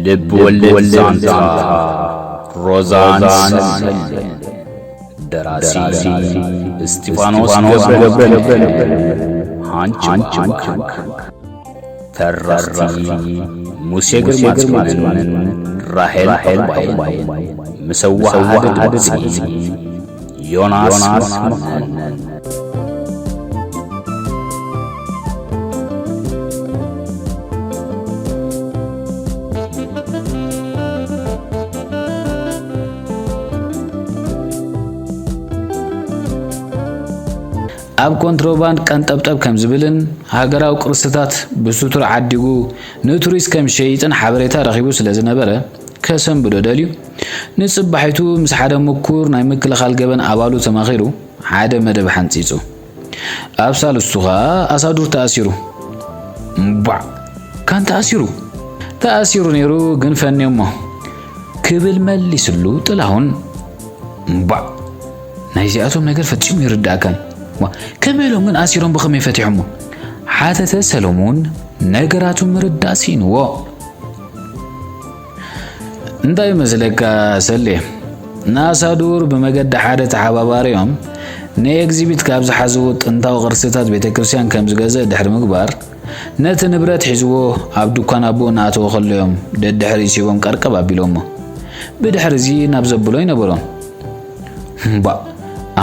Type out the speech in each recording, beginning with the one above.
ልብ ወለድ ዛንታ ሮዛን ሰሌን። ደራሲ እስጢፋኖስ ገብረ፣ ሃንች ባንክ። ተረኽቲ ሙሴ ግርማጽዮንን ራሄል ዑቅባይን። ምስ ኣወሃህዲ ድምጺ ዮናስ መኮነን። ኣብ ኮንትሮባንድ ቀንጠብጠብ ከም ዝብልን ሃገራዊ ቅርስታት ብስቱር ዓዲጉ ንቱሪስት ከም ዝሸይጥን ሓበሬታ ረኺቡ ስለ ዝነበረ፣ ከሰንብዶ ደልዩ፣ ንጽባሒቱ ምስ ሓደ ምኩር ናይ ምክልኻል ገበን ኣባሉ ተማኺሩ ሓደ መደብ ሓንጺጹ። ኣብ ሳልስቱ ኸኣ ኣሳዱር ተኣሲሩ። እምቧዕ! ካን ተኣሲሩ? ተኣሲሩ ነይሩ፣ ግን ፈንዮሞ። ክብል መሊስሉ ጥላሁን። እምቧዕ! ናይዚኣቶም ነገር ፈጺሙ ይርድኣካን። ዋ፣ ከመይ ኢሎም ግን ኣሲሮም ብኸመይ ፈቲሖሞ? ሓተተ ሰለሙን ነገራቱ ምርዳእ ስኢንዎ። እንታይ ይመስለካ ሰሌ? ንኣሳዱር ብመገዲ ሓደ ተሓባባሪኦም ንኤግዚቢት ካብ ዝሓዝዎ ጥንታዊ ቅርስታት ቤተ ክርስቲያን ከም ዝገዝእ ድሕሪ ምግባር፣ ነቲ ንብረት ሒዝዎ ኣብ ድኳን ኣቦኡ እናኣተወ ከሎ እዮም ደድሕሪኡ ስሒቦም ቀርቀብ ኣቢሎሞ። ብድሕሪ እዚ ናብ ዘብሎ ይነበሮም። እምባእ፣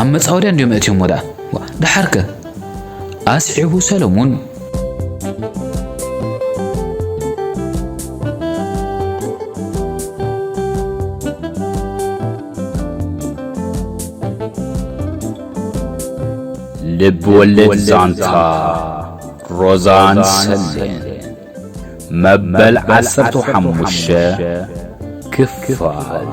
ኣብ መጻወድያ እንድዮም ኣእትዮሞ ደኣ። ዋ፣ ደሓርከ? ኣስዒቡ ሰለሙን። ልብ ወለድ ዛንታ ሮዛን ሰሌን መበል ዓሰርተ ሓሙሽተ ክፋል።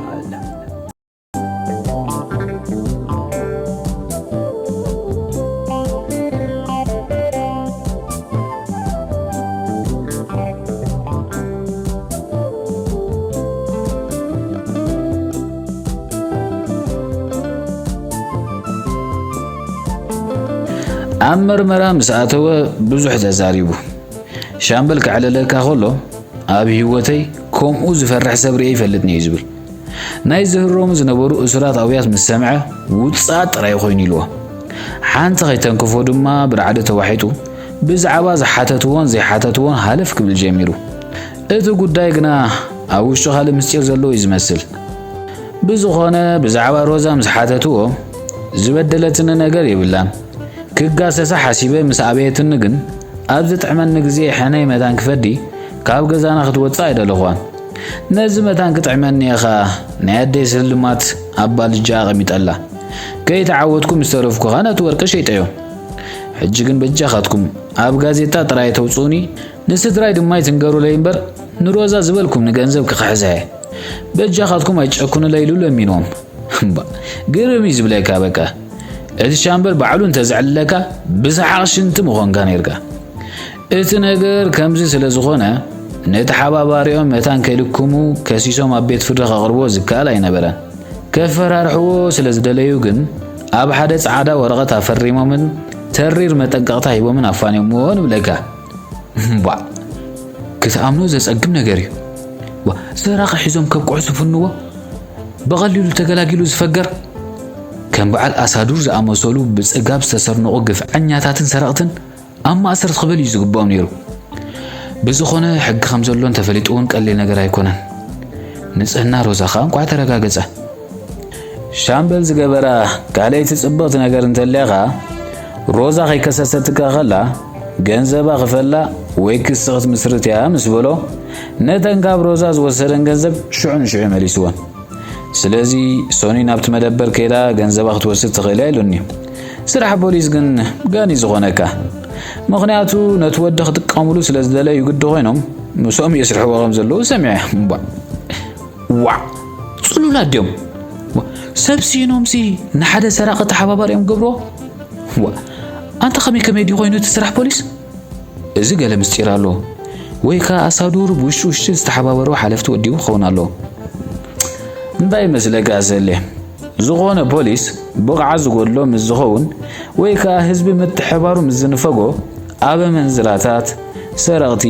ኣብ መርመራ ምስ ኣተወ ብዙሕ ተዛሪቡ። ሻምበል ከዕልለካ ከሎ፣ ኣብ ህይወተይ ከምኡ ዝፈርሕ ሰብ ርእየ ኣይፈልጥን እየ ዝብል። ናይ ዝህሮሙ ዝነበሩ እሱራት ኣውያት ምስ ሰምዐ፣ ውጻእ ጥራይ ኮይኑ ኢልዎ። ሓንቲ ከይተንክፎ ድማ ብራዕዲ ተዋሒጡ፣ ብዛዕባ ዝሓተትዎን ዘይሓተትዎን ሃለፍ ክብል ጀሚሩ። እቲ ጉዳይ ግና ኣብ ውሽጡ ካልእ ምስጢር ዘለዎ እዩ ዝመስል። ብዝኾነ፣ ብዛዕባ ሮዛ ምስ ሓተትዎ፣ ዝበደለትኒ ነገር የብላን። ክጋሰሳ ሓሲበ ምስ ኣበየትኒ ግን፣ ኣብ ዝጥዕመኒ ግዜ ሕነይ መታን ክፈዲ፣ ካብ ገዛና ክትወጽእ ኣይደለኹዋን። ነዚ መታን ክጥዕመኒ እየ ኸኣ፣ ናይ ኣደይ ስልማት ኣብ ባልጃ ኣቐሚጠላ። ከይተዓወትኩ ምስ ተረፍኩ ኸኣ ነቲ ወርቂ ሸይጠዮ። ሕጂ ግን በጃኻትኩም፣ ኣብ ጋዜጣ ጥራይ ተውጽኡኒ፣ ንስድራይ ድማ ኣይትንገሩለይ እምበር፣ ንሮዛ ዝበልኩም ንገንዘብ ክኽሕሳ እየ። በጃኻትኩም ኣይትጨክኑለይ ኢሉ ለሚንዎም። እምባ፣ ግርም እዩ ዝብለካ በቃ። እቲ ሻምበል ባዕሉ እንተዘዕልለካ፣ ብሰሓቕ ሽንቲ ምኾንካ ነይርካ። እቲ ነገር ከምዚ ስለ ዝኾነ፣ ነቲ ሓባባሪኦም መታን ከይልክሙ ከሲሶም ኣብ ቤት ፍርዲ ከቕርብዎ ዝከኣል ኣይነበረን። ከፈራርሕዎ ስለ ዝደለዩ ግን፣ ኣብ ሓደ ጻዕዳ ወረቐት ኣፈሪሞምን ተሪር መጠንቀቕታ ሂቦምን ኣፋንዮምዎ ንብለካ። እምቧዕ! ክትኣምኖ ዘጸግም ነገር እዩ። ዋ፣ ሰራቒ ሒዞም ከብቅዑ ዝፍንዎ? ብቐሊሉ ተገላጊሉ ዝፈገር? ከም በዓል ኣሳዱር ዝኣመሰሉ ብጽጋብ ዝተሰርነቑ ግፍዐኛታትን ሰረቕትን ኣብ ማእሰርቲ ክበል እዩ ዝግብኦም ነይሩ። ብዝኾነ፣ ሕጊ ከም ዘሎ እንተፈሊጡ እውን ቀሊል ነገር ኣይኮነን። ንጽህና ሮዛ ኸኣ እንቋዕ ተረጋገጸ። ሻምበል ዝገበራ ካልኣይቲ ጽብቕቲ ነገር እንተልያ ኸኣ፣ ሮዛ ከይከሰሰትካ ከላ፣ ገንዘባ ክፈላ ወይ ክሲ ክትምስርት እያ ምስ በሎ፣ ነተን ካብ ሮዛ ዝወሰደን ገንዘብ ሽዑ ንሽዑ መሊስወን። ስለዚ፣ ሶኒ ናብቲ መደበር ከይዳ ገንዘባ ክትወስድ ትኽእል እያ ኢሉኒ። ስራሕ ፖሊስ ግን ጋኒ ዝኾነካ። ምኽንያቱ፣ ነቲ ወዲ ክጥቀሙሉ ስለ ዝደለዩ ግዲ ኮይኖም፣ ምስኦም የስርሕዎ ከም ዘለዉ ሰሚዐ። እምቧዕ! ዋዕ! ጽሉላት ድዮም? ዋ፣ ሰብ ሲኖምሲ ንሓደ ሰራቒ ተሓባባሪ እዮም ገብርዎ? ዋ፣ ኣንታ ከመይ ከመይ ድዩ ኮይኑ እቲ ስራሕ ፖሊስ? እዚ ገለ ምስጢር ኣለዎ። ወይ ከኣ ኣሳዱር ብውሽጢ ውሽጢ ዝተሓባበሩ ሓለፍቲ ወዲቡ ክኸውን ኣለዎ። እንታይ ይመስለካ ሰሌ? ዝኾነ ፖሊስ ብቕዓት ዝጎድሎ ምስ ዝኸውን ወይ ከኣ ህዝቢ ምትሕባሩ ምስ ዝንፈጎ ኣብ ኣመንዝራታት፣ ሰረቕቲ፣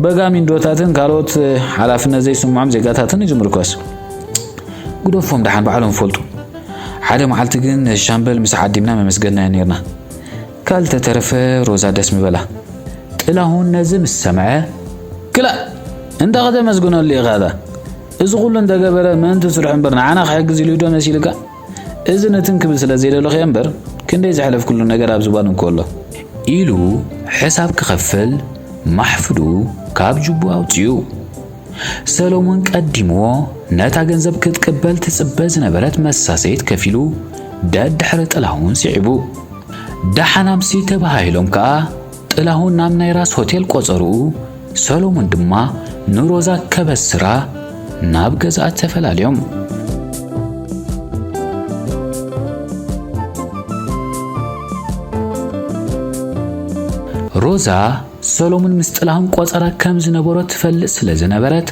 በጋሚንዶታትን ካልኦት ሓላፍነት ዘይስምዖም ዜጋታትን እዩ ዝምርኮስ። ግደፎም፣ ደሓን ባዕሎም ይፈልጡ። ሓደ መዓልቲ ግን ሻምበል ምስ ዓዲምና መመስገናዮ ነይርና። ካልተተረፈ ሮዛ ደስ ምበላ። ጥላሁን ነዚ ምስ ሰምዐ፣ ክላእ፣ እንታይ ከተመስግነሉ ኢኻ እታ? እዚ ኩሉ እንተገበረ ምእንቲ ስርሑ እምበር ንዓና ክሕግዝ ኢሉ ዶ መሲልካ? እዚ ንትን ክብል ስለ ዘይደለኹ እየ እምበር፣ ክንደይ ዘሕለፍኩሉ ነገር ኣብ ዝባኑ እኮ ኣሎ። ኢሉ ሕሳብ ክኸፍል ማሕፍዱ ካብ ጅቡ ኣውጺኡ። ሰሎሞን ቀዲምዎ ነታ ገንዘብ ክትቅበል ትጽበ ዝነበረት መሳሰይት ከፊሉ ደድሕሪ ጥላሁን ስዒቡ። ደሓን ኣምሲ ተባሃሂሎም ከኣ ጥላሁን ናብ ናይ ራስ ሆቴል ቆጸርኡ፣ ሰሎሞን ድማ ንሮዛ ከበስራ ናብ ገዝኣ ተፈላልዮም። ሮዛ ሰሎሞን ምስ ጥላሁን ቆጸራ ከም ዝነበሮ ትፈልጥ ስለ ዝነበረት፣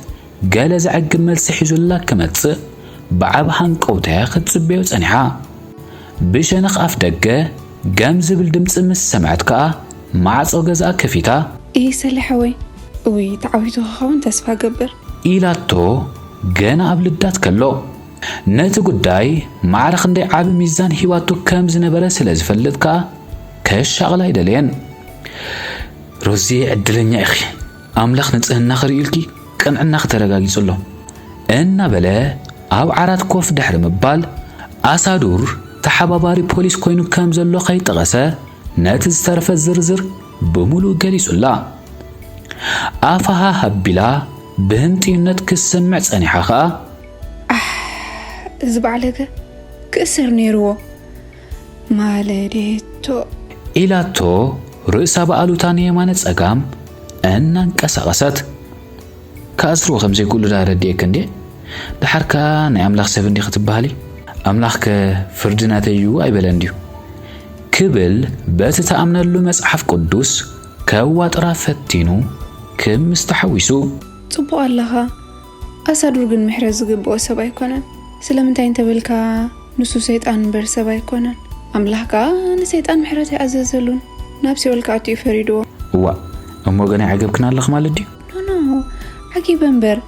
ገለ ዘዕግብ መልሲ ሒዙላ ክመጽእ ብዓቢ ሃንቀውታ እያ ክትጽበዮ ጸኒሓ። ብሸነኽ ኣፍ ደገ ገም ዝብል ድምጺ ምስ ሰምዐት ከኣ ማዕጾ ገዝኣ ከፊታ። ኢሂ ሰሌ ሓወይ፣ እውይ ተዓዊቱ ክኸውን ተስፋ እገብር። ኢላቶ ገና ኣብ ልዳት ከሎ። ነቲ ጉዳይ ማዕረ ክንደይ ዓቢ ሚዛን ሂባቶ ከም ዝነበረ ስለ ዝፈልጥ ከኣ ከሻቕላ ኣይደለየን። ሮዚ ዕድለኛ ኢኺ፣ ኣምላኽ ንጽህናኺ ርእዩልኪ ቅንዕናኺ ተረጋጊጹ ኣሎ እናበለ ኣብ ዓራት ኮፍ ድሕሪ ምባል ኣሳዱር ተሓባባሪ ፖሊስ ኮይኑ ከም ዘሎ ከይጠቐሰ ነቲ ዝተረፈ ዝርዝር ብምሉእ ገሊጹላ። ኣፋሃ ሃቢላ ብህንጥዩነት ክትሰምዕ ጸኒሓ ኸኣ። ኣሕ፣ እዚ ባዕለገ ክእሰር ነይርዎ። ማለዴቶ። ኢላቶ ርእሳ ብኣሉታ ንየማነ ጸጋም እናንቀሳቐሰት። ክኣስርዎ ከም ዘይክእሉ ዳ ረድኤክ እንዴ? ደሓር ከኣ ናይ ኣምላኽ ሰብ እንዲኺ ትበሃሊ? ኣምላኽከ ፍርዲ ናተይ እዩ ኣይበለን ድዩ? ክብል በቲ ትኣምነሉ መጽሓፍ ቅዱስ ከዋጥራ ፈቲኑ ክምስ ተሓዊሱ። ጽቡቕ ኣለኻ። ኣሳዱር ግን ምሕረት ዝግብኦ ሰብ ኣይኮነን። ስለምንታይ እንተበልካ ንሱ ሰይጣን እምበር ሰብ ኣይኮነን። ኣምላኽ ከኣ ንሰይጣን ምሕረት ኣይኣዘዘሉን። ናብ ሲኦል ክኣቱ እዩ ፈሪድዎ። እዋእ፣ እሞ ገና ይዓገብክን ኣለኽ ማለት ድዩ? ኖ፣ ኖ፣ ዓጊበ እምበር።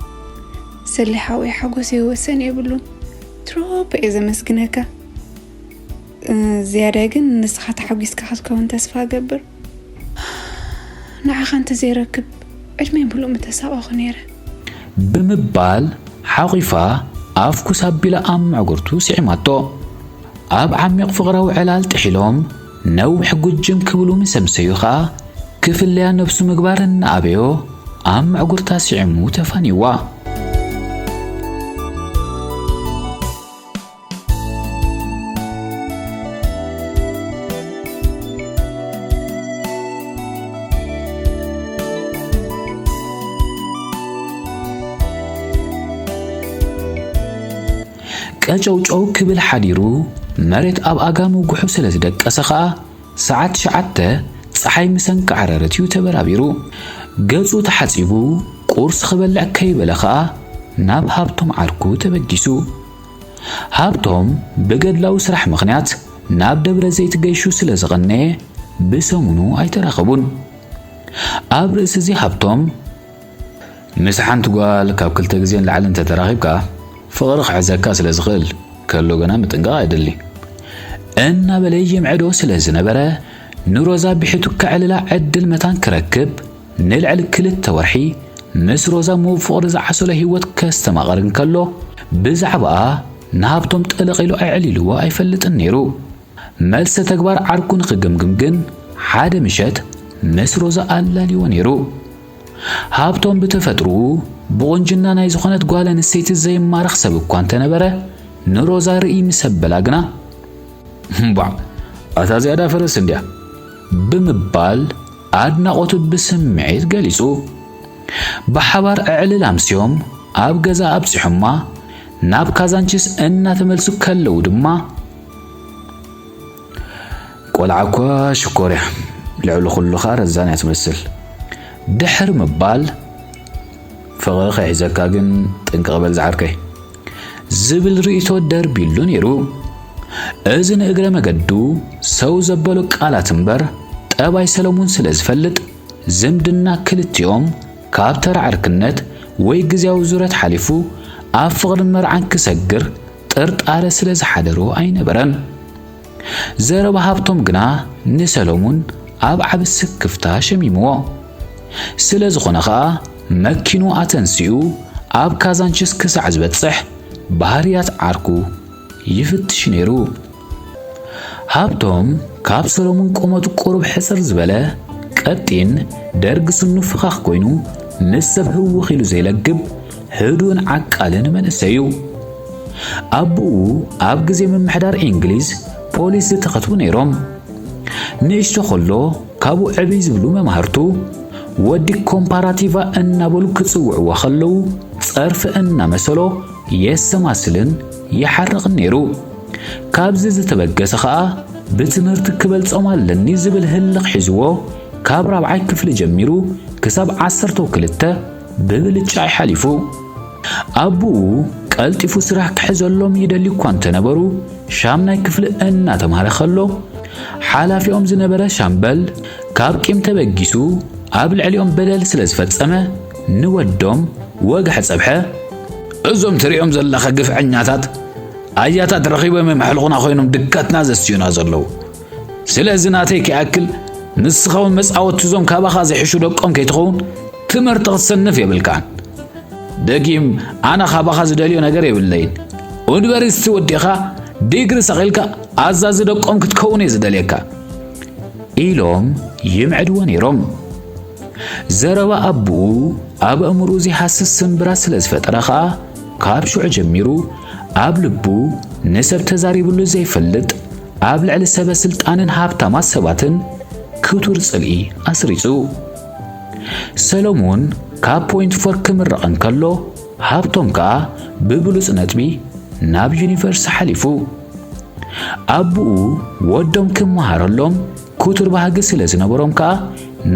ሰሌ ሓወይ ሓጎሰይ ወሰን የብሉን። ትሮፕ እየ ዘመስግነካ። እ፣ ዝያዳይ ግን ንስኻ ተሓጒስካ ክትከውን ተስፋ እገብር። ንዓኻ እንተዘይረክብ ዕድመይ ምሉእ ምተሳቐኹ ነይረ። ብምባል ሓቒፋ ኣፍኩስ ኣቢላ ኣብ መዕጉርቱ ስዒማቶ። ኣብ ዓሚቕ ፍቕራዊ ዕላል ጥሒሎም ነዊሕ ጉጅም ክብሉ ምስ ኣምሰዩ ኸኣ ክፍለያ ነብሱ ምግባር እናኣበዮ ኣብ መዕጉርታ ስዒሙ ተፋንይዋ። ቀጨውጨው ክብል ሓዲሩ መሬት ኣብ ኣጋሙ ጉሑ ስለ ዝደቀሰ ኸኣ ሰዓት ትሽዓተ ጸሓይ ምስ ኣንቃዕረረት እዩ ተበራቢሩ። ገጹ ተሓጺቡ ቁርሲ ክበልዕ ከይበለ ኸኣ ናብ ሃብቶም ዓርኩ ተበጊሱ። ሃብቶም ብገድላዊ ስራሕ ምኽንያት ናብ ደብረ ዘይት ገይሹ ስለ ዝቐነየ ብሰሙኑ ኣይተራኸቡን። ኣብ ርእሲ እዚ ሃብቶም ምስ ሓንቲ ጓል ካብ ክልተ ግዜ ንላዕሊ እንተተራኺብካ ፍቕሪ ክሕዘካ ስለ ዝኽእል ከሎ ግና ምጥንቃቕ የድሊ እናበለ ይምዕዶ ስለ ዝነበረ ንሮዛ ብሕቱ ከዕልላ ዕድል መታን ክረክብ ንልዕሊ ክልተ ወርሒ ምስ ሮዛ ምዉቕ ፍቕሪ ዝዓሰሎ ህይወት ከስተማቕር እንከሎ፣ ብዛዕባኣ ንሃብቶም ጠለቕ ኢሉ ኣዕሊልዎ ኣይፈልጥን ነይሩ። መልሰ ተግባር ዓርኩ ንኽግምግም ግን ሓደ ምሸት ምስ ሮዛ ኣላልይዎ ነይሩ። ሃብቶም ብተፈጥርኡ ብቑንጅና ናይ ዝኾነት ጓል ኣንስተይቲ ዘይማረኽ ሰብ እኳ እንተነበረ፣ ንሮዛ ርእይ ምስ ኣበላ ግና፣ እምቧዕ፣ ኣታ ዝያዳ ፈረስ እንድያ ብምባል ኣድናቖቱ ብስምዒት ገሊጹ። ብሓባር ኣዕልል ኣምስዮም ኣብ ገዛ ኣብጺሖማ ናብ ካዛንቺስ እናተመልሱ ከለዉ ድማ፣ ቆልዓ እኳ ሽኮር እያ፣ ልዕሊ ኩሉ ኸኣ ረዛን እያ ትመስል ድሕሪ ምባል፣ ፍቕሪ ከይሕዘካ ግን ጥንቅቕ በል ዝዓርከይ ዝብል ርእይቶ ደርቢሉ ነይሩ። እዚ ንእግረ መገዱ ሰው ዘበሎ ቃላት እምበር ጠባይ ሰለሙን ስለ ዝፈልጥ ዝምድና ክልቲኦም ካብ ተራ ዕርክነት ወይ ግዜያዊ ዙረት ሓሊፉ ኣብ ፍቕርን መርዓን ክሰግር ጥርጣረ ስለ ዝሓደሮ ኣይነበረን። ዘረባ ሃብቶም ግና ንሰለሙን ኣብ ዓቢ ስክፍታ ሸሚምዎ። ስለ ዝኾነ ኸኣ መኪኑ ኣተንሲኡ ኣብ ካዛንችስ ክሳዕ ዝበጽሕ ባህርያት ዓርኩ ይፍትሽ ነይሩ። ሃብቶም ካብ ሰሎሙን ቁመቱ ቁሩብ ሕጽር ዝበለ፣ ቀጢን፣ ደርጊ ስኑ ፍኻኽ ኮይኑ፣ ምስ ሰብ ህውኽ ኢሉ ዘይለግብ፣ ህዱእን ዓቃልን መንእሰይ እዩ። ኣቦኡ ኣብ ግዜ ምምሕዳር እንግሊዝ ፖሊስ ዝተኸትቡ ነይሮም። ንእሽቶ ከሎ ካብኡ ዕብይ ዝብሉ መማህርቱ ወዲ ኮምፓራቲቫ እናበሉ ክጽውዕዎ ከለዉ ጸርፊ እናመሰሎ የሰማስልን ይሓርቕን ነይሩ። ካብዚ ዝተበገሰ ኸኣ ብትምህርቲ ክበልጾም ኣለኒ ዝብል ህልኽ ሒዝዎ ካብ ራብዓይ ክፍሊ ጀሚሩ ክሳብ ዓሰርተው ክልተ ብብልጫ ይሓሊፉ። ኣቦኡ ቀልጢፉ ስራሕ ክሕዘሎም ይደልዩ እኳ እንተነበሩ ሻምናይ ክፍሊ እናተምሃረ ከሎ ሓላፊኦም ዝነበረ ሻምበል ካብ ቂም ተበጊሱ ኣብ ልዕሊኦም በደል ስለ ዝፈጸመ ንወዶም ወግሐ ጸብሐ። እዞም ትሪኦም ዘለኻ ግፍዐኛታት ኣያታት ረኺቦም እዮም ሕልኹና ኮይኖም ድቀትና ዘስዩና ዘለዉ። ስለዚ ናተይ ክኣክል ንስኻ እውን መጻወቲ እዞም ካባኻ ዝሕሹ ደቆም ከይትኸውን ትምህርቲ ክትሰንፍ የብልካን። ደጊም ኣነ ካባኻ ዝደልዮ ነገር የብለይን። ዩኒቨርሲቲ ወዲእኻ ዲግሪ ሰቒልካ ኣዛዚ ደቆም ክትከውን እየ ዝደልየካ ኢሎም ይምዕድዎ ነይሮም። ዘረባ ኣቦኡ ኣብ ኣእምሮኡ ዘይሃስስ ስምብራት ስለ ዝፈጠረ ኸኣ ካብ ሽዑ ጀሚሩ ኣብ ልቡ ንሰብ ተዛሪብሉ ዘይፈልጥ ኣብ ልዕሊ ሰበ ስልጣንን ሃብታማት ሰባትን ክቱር ጽልኢ ኣስሪጹ። ሰሎሙን ካብ ፖይንት ፎር ክምረቕ እንከሎ ሃብቶም ከኣ ብብሉጽ ነጥቢ ናብ ዩኒቨርሲቲ ሓሊፉ። ኣቦኡ ወዶም ክመሃረሎም ክቱር ባህጊ ስለ ዝነበሮም ከኣ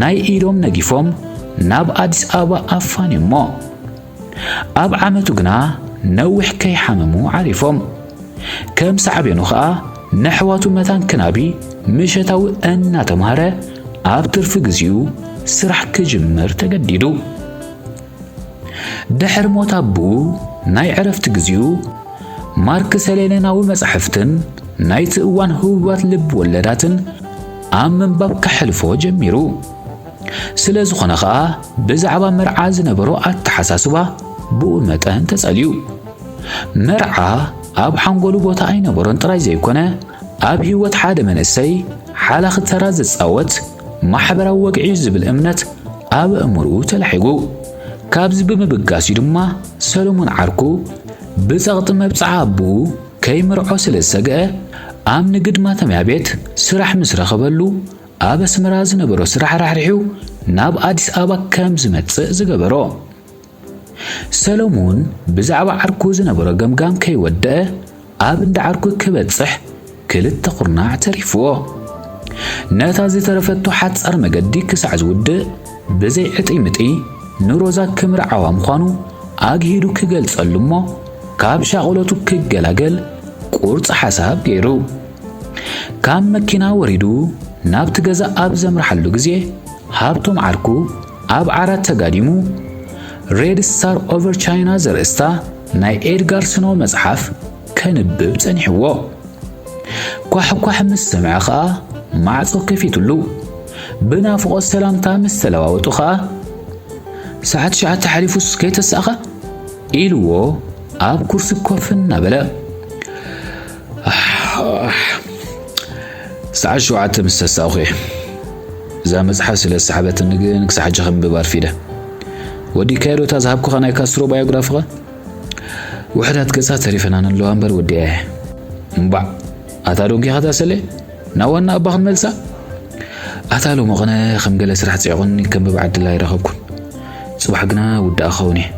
ናይ ኢዶም ነጊፎም ናብ ኣዲስ ኣበባ ኣፋንዮሞ። ኣብ ዓመቱ ግና ነዊሕ ከይሓመሙ ዓሪፎም። ከም ሳዕቤኑ ኸኣ ነሕዋቱ መታን ክናቢ ምሸታዊ እናተምሃረ ኣብ ትርፊ ግዜኡ ስራሕ ክጅምር ተገዲዱ። ድሕሪ ሞት ኣቦኡ ናይ ዕረፍቲ ግዜኡ ማርክሰ ሌኒናዊ መጻሕፍትን ናይቲ እዋን ህቡባት ልብ ወለዳትን ኣብ ምንባብ ከሕልፎ ጀሚሩ። ስለ ዝኾነ ኸኣ ብዛዕባ መርዓ ዝነበሮ ኣተሓሳስባ ብኡ መጠን ተጸልዩ። መርዓ ኣብ ሓንጎሉ ቦታ ኣይነበሮን ጥራይ ዘይኮነ ኣብ ህይወት ሓደ መንእሰይ ሓላኺ ተራ ዝጻወት ማሕበራዊ ወግዒ እዩ ዝብል እምነት ኣብ ኣእምሮኡ ተላሒጉ። ካብዚ ብምብጋስ እዩ ድማ ሰሎሞን ዓርኩ ብጸቕጢ መብጽዓ ኣቦኡ ከይምርዖ ስለ ዝሰግአ ኣብ ንግድ ማተሚያ ቤት ስራሕ ምስ ረኸበሉ ኣብ ኣስመራ ዝነበሮ ስራሕ ራሕሪሑ ናብ ኣዲስ ኣበባ ከም ዝመጽእ ዝገበሮ። ሰሎሙን ብዛዕባ ዓርኩ ዝነበሮ ገምጋም ከይወደአ ኣብ እንዳ ዓርኩ ክበጽሕ ክልተ ኩርናዕ ተሪፍዎ። ነታ ዝተረፈቶ ሓጻር መገዲ ክሳዕ ዝውድእ ብዘይ ዕጥይምጥይ ንሮዛ ክምርዓዋ ምዃኑ ኣግሂዱ ክገልጸሉ እሞ ካብ ሻቕሎቱ ክገላገል ቁርጺ ሓሳብ ገይሩ። ካብ መኪና ወሪዱ ናብቲ ገዛ ኣብ ዘምርሓሉ ግዜ ሃብቶም ዓርኩ ኣብ ዓራት ተጋዲሙ ሬድ ስታር ኦቨር ቻይና ዘርእስታ ናይ ኤድጋር ስኖ መጽሓፍ ከንብብ ጸኒሕዎ። ኳሕኳሕ ምስ ሰምዐ ኸኣ ማዕጾ ከፊትሉ። ብናፍቖት ሰላምታ ምስ ተለዋወጡ ኸኣ ሰዓት ትሽዓተ ሓሊፉስ ከይተሳእኻ ኢልዎ ኣብ ኩርሲ ኮፍ እናበለ። ሰዓት ሸውዓተ ምስ ተሳእኹ እየ እዛ መጽሓፍ ስለ ዝሰሓበትኒ ግን ክሳዕ ሕጂ ከንብብ ኣርፊደ። ወዲእካዮ ዶ እታ ዝሃብኩኻ ናይ ካስትሮ ባዮግራፊኻ? ውሑዳት ገጻት ተሪፈናኒ ኣለዋ እምበር ወዲኣየ። እምባዕ፣ ኣታ ዶንኪ ኸታ ሰሌ፣ ናብ ዋና ኣባ ክንመልሳ? ኣታ ሎሚ ቕነ ከም ገለ ስራሕ ጽዒቑኒ ከንብብ ዕድል ኣይረኸብኩን። ጽባሕ ግና ውዳእ ክኸውን እየ።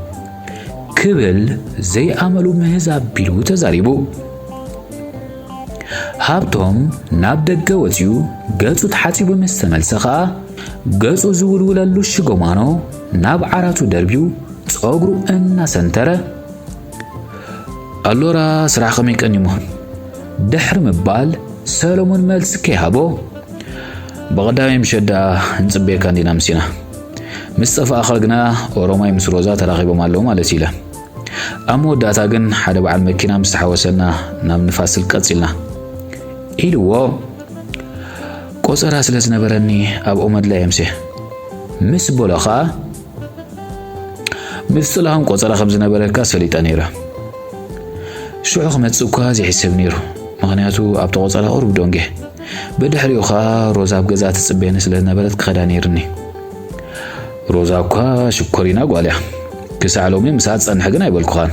ክብል ዘይኣመሉ ምህዝ ኣቢሉ ተዛሪቡ። ሃብቶም ናብ ደገ ወጺኡ ገጹ ተሓጺቡ ምስ ተመልሰ ኸኣ ገጹ ዝውልውለሉ ሽጎማኖ ናብ ዓራቱ ደርብዩ ጸጉሩ እናሰንተረ፣ ኣሎራ ስራሕ ከመይ ቀኒሞ? ድሕሪ ምባል ሰሎሞን መልሲ ከይሃቦ፣ ብቐዳማይ ምሸት ደኣ ንጽበየካ እንዲና መሲና። ምስ ጠፋእኻ ግና ኦሮማይ ምስ ሮዛ ተራኺቦም ኣለዉ ማለት ኢለ። ኣብ መወዳእታ ግን ሓደ በዓል መኪና ምስ ተሓወሰና ናብ ንፋስ ስልክ ቀጺልና። ኢልዎ፣ ቆጸራ ስለ ዝነበረኒ ኣብ ኦመድላ የምሴ ምስ በሎ ኸኣ፣ ምስ ጽላኹም ቆጸራ ከም ዝነበረካ ሰሊጠ ነይረ። ሽዑ ክመጽእ እኳ ዘይሕሰብ ነይሩ፣ ምኽንያቱ ኣብቲ ቆጸራ ቁሩብ ደንጌ። ብድሕሪኡ ኸኣ ሮዛ ኣብ ገዛ ትጽበየኒ ስለ ዝነበረት ክኸዳ ነይርኒ። ሮዛ እኳ ሽኮሪና ጓል እያ። ክሳዕ ሎሚ ምስኣ ትጸንሕ ግን ኣይበልኩኻን።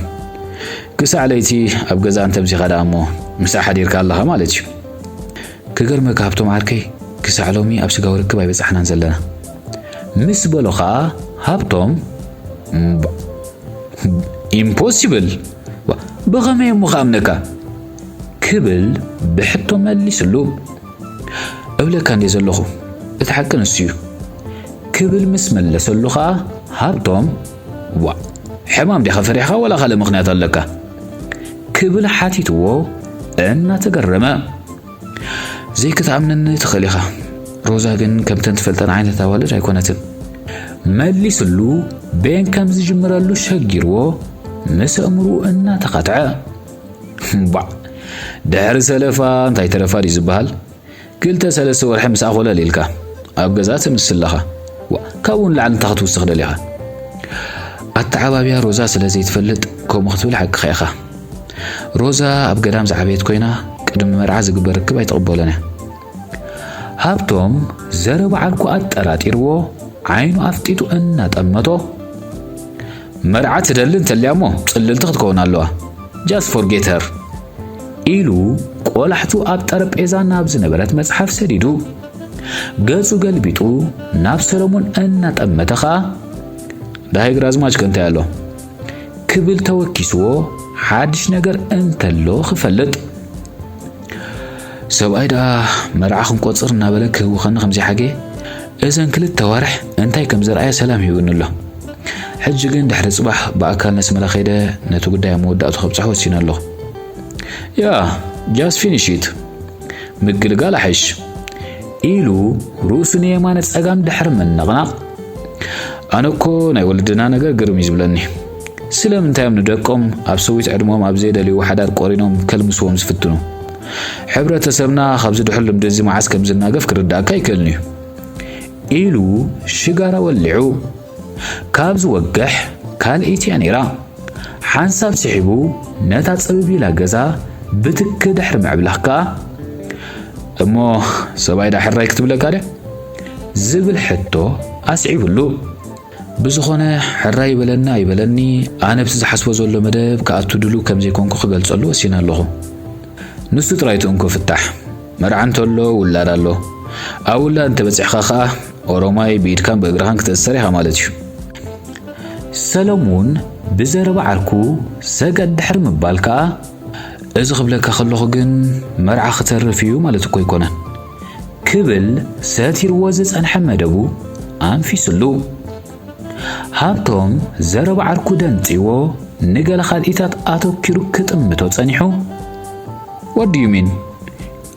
ክሳዕ ለይቲ ኣብ ገዛ እንተምሲኻ ደኣ እሞ ምስኣ ሓዲርካ ኣለኻ ማለት እዩ። ክገርመካ ሃብቶም ዓርከይ፣ ክሳዕ ሎሚ ኣብ ስጋዊ ርክብ ኣይበጻሕናን ዘለና። ምስ በሎ ኸኣ ሃብቶም፣ እምባ፣ ኢምፖሲብል፣ ዋ፣ ብኸመይ እሞ ክኣምነካ? ክብል ብሕቶ መሊስሉ። እብለካ እንዴ ዘለኹ፣ እቲ ሓቂ ንሱ እዩ። ክብል ምስ መለሰሉ ኸኣ ሃብቶም፣ ዋ፣ ሕማም ዲኻ ፈሪሕኻ ወላ ካልእ ምኽንያት ኣለካ? ክብል ሓቲትዎ እናተገረመ። ዘይክትኣምነኒ ትኽእል ኢኻ። ሮዛ ግን ከምተን ትፈልጠን ዓይነት ኣዋልድ ኣይኮነትን። መሊስሉ ቤን ከም ዝጅምረሉ ሸጊርዎ ምስ ኣእምርኡ እናተኻትዐ። ባዕ፣ ድሕሪ ሰለፋ እንታይ ተረፋ ድዩ ዝበሃል? ክልተ ሰለስተ ወርሒ ምስኣ ኮለል ኢልካ ኣብ ገዛ ትምስል ኣለኻ። ዋ፣ ካብኡ ንላዕሊ እንታይ ክትውስኽ ደሊኻ? ኣተዓባብያ ሮዛ ስለ ዘይትፈልጥ ከምኡ ክትብል ሓቅኻ ኢኻ። ሮዛ ኣብ ገዳም ዝዓበየት ኮይና ቅድሚ መርዓ ዝግበር ርክብ ኣይትቕበሎን እያ። ሃብቶም ዘረባ ዓርኩ ኣጠራጢርዎ ዓይኑ ኣፍጢጡ እናጠመቶ፣ መርዓ ትደሊ እንተልያ እሞ ጽልልቲ ክትከውን ኣለዋ። Just forget her ኢሉ ቆላሕቱ ኣብ ጠረጴዛ ናብ ዝነበረት መጽሓፍ ሰዲዱ ገጹ ገልቢጡ ናብ ሰለሙን እናጠመተ ኸኣ፣ ዳሃይ ግራዝማች ከ እንታይ ኣሎ? ክብል ተወኪስዎ ሓድሽ ነገር እንተሎ ክፈልጥ። ሰብኣይ ደኣ መርዓ ክንቆጽር እናበለ ክህውኸኒ ከም ዘይሓገየ እዘን ክልተ ዋርሕ እንታይ ከም ዘርኣየ ሰላም ሂቡኒ ኣሎ። ሕጂ ግን ድሕሪ ጽባሕ ብኣካል ነስመራ ከይደ ነቲ ጉዳይ ኣብ መወዳእቱ ከብጽሖ ወሲነ ኣለኹ። ያ፣ just finish it። ምግልጋል ኣሕሽ ኢሉ ርእሱ ንየማነ ጸጋም ድሕሪ ምንቕናቕ፣ ኣነ እኮ ናይ ወለድና ነገር ግርም እዩ ዝብለኒ። ስለምንታይ እዮም ንደቆም ኣብ ሰዊት ዕድሞም ኣብ ዘይደልይዎ ሓዳር ቆሪኖም ከልምስዎም ዝፍትኑ? ሕብረተሰብና ካብዚ ድሑር ልምዲ እዚ መዓስ ከም ዝናገፍ ክርዳእካ ኣይክእልን እዩ። ኢሉ ሽጋራ ወሊዑ ካብ ዝወግሕ ካልኢት እያ ነይራ። ሓንሳብ ስሒቡ ነታ ጽብብ ኢላ ገዛ ብትኪ ድሕሪ ምዕብላኽ ከኣ፣ እሞ ሰብኣይ ዳ ሕራይ ክትብለካ ድያ? ዝብል ሕቶ ኣስዒቡሉ። ብዝኾነ ሕራይ ይበለኒ ኣይበለኒ፣ ኣነ ብቲ ዝሓስቦ ዘሎ መደብ ክኣቱ ድሉው ከም ዘይኮንኩ ክገልጸሉ ወሲነ ኣለኹ። ንሱ ጥራይ ትእንኮ ፍታሕ። መርዓ እንተሎ ውላድ ኣሎ። ኣብ ውላድ እንተበጺሕካ ከኣ ኦሮማይ ብኢድካን ብእግርኻን ክትእሰር ኢኻ ማለት እዩ። ሰለሙን ብዘረባ ዓርኩ ሰገጥ ድሕሪ ምባል ከኣ፣ እዚ ክብለካ ከለኹ ግን መርዓ ክተርፍ እዩ ማለት እኮ ኣይኮነን። ክብል ሰቲርዎ ዝጸንሐ መደቡ ኣንፊስሉ። ሃብቶም ዘረባ ዓርኩ ደንጺዎ ንገለ ካልኢታት ኣተኪሩ ክጥምቶ ጸኒሑ፣ What do you mean?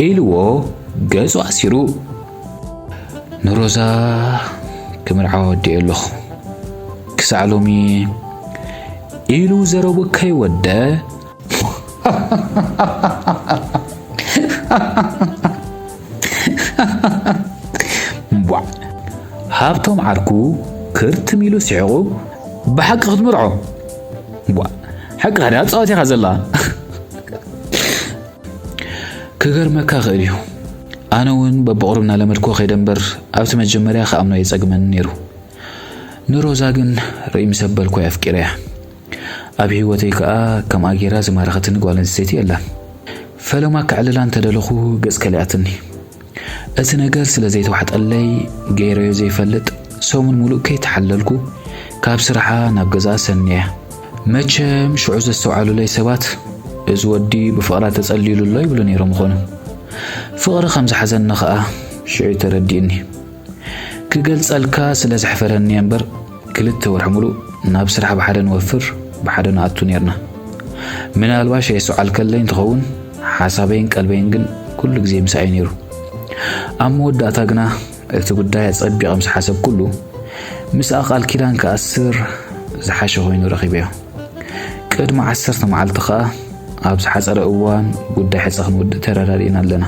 ኢልዎ ገጹ ኣሲሩ። ንሮዛ ክምርዓዋ ወዲኤ ኣለኹ። ክሳዕ ሎሚ ኢሉ ዘረቡ ከይወደ ቧዕ። ሃብቶም ዓርኩ ክርትም ኢሉ ስሒቑ፣ ብሓቂ ክትምርዖ? ቧዕ። ሓቅኻ ድያ ጻወት ኢኻ ዘላ? ክገርመካ ይኽእል እዩ። ኣነ እውን በብቑሩብ እናለመድክዎ ከይደ እምበር፣ ኣብቲ መጀመርያ ክኣምኖ የጸግመኒ ነይሩ። ንሮዛ ግን ርእይ ምስ ኣበልኩ ኣፍቂረያ። ኣብ ህይወተይ ከኣ ከምኣ ጌራ ዝማረኸትኒ ጓል ኣንስተይቲ የላን። ፈለማ ከዕልላ እንተደለኹ ገጽ ከሊኣትኒ። እቲ ነገር ስለ ዘይተዋሕጠለይ ገይረዮ ዘይፈልጥ ሰሙን ሙሉእ ከይተሓለልኩ ካብ ስርሓ ናብ ገዛኣ ሰንየ። መቸም ሽዑ ዘስተውዓሉለይ ሰባት፣ "እዚ ወዲ ብፍቕራ ተጸሊሉ ኣሎ" ይብሉ ነይሮም ይኾኑ። ፍቕሪ ከም ዝሓዘኒ ኸኣ ሽዑ ተረዲእኒ። ክገልጸልካ ስለ ዘሕፈረኒ እየ እምበር፣ ክልተ ወርሒ ሙሉእ ናብ ስራሕ ብሓደ ንወፍር፣ ብሓደ ንኣቱ ኔርና። ምናልባሽ የስተውዓልከለይ እንትኸውን፣ ሓሳበይን ቀልበይን ግን ኩሉ ግዜ ምሳይ ነይሩ። ኣብ መወዳእታ ግና እቲ ጉዳይ ኣጸቢቐ ምስ ሓሰብኩሉ፣ ምስኣ ቃል ኪዳን ክኣስር ዝሓሸ ኮይኑ ረኺበዮ። ቅድሚ ዓሰርተ መዓልቲ ኸኣ ኣብ ዝሓጸረ እዋን ጉዳይ ሕጸ ክንውድእ ተረዳዲእና ኣለና።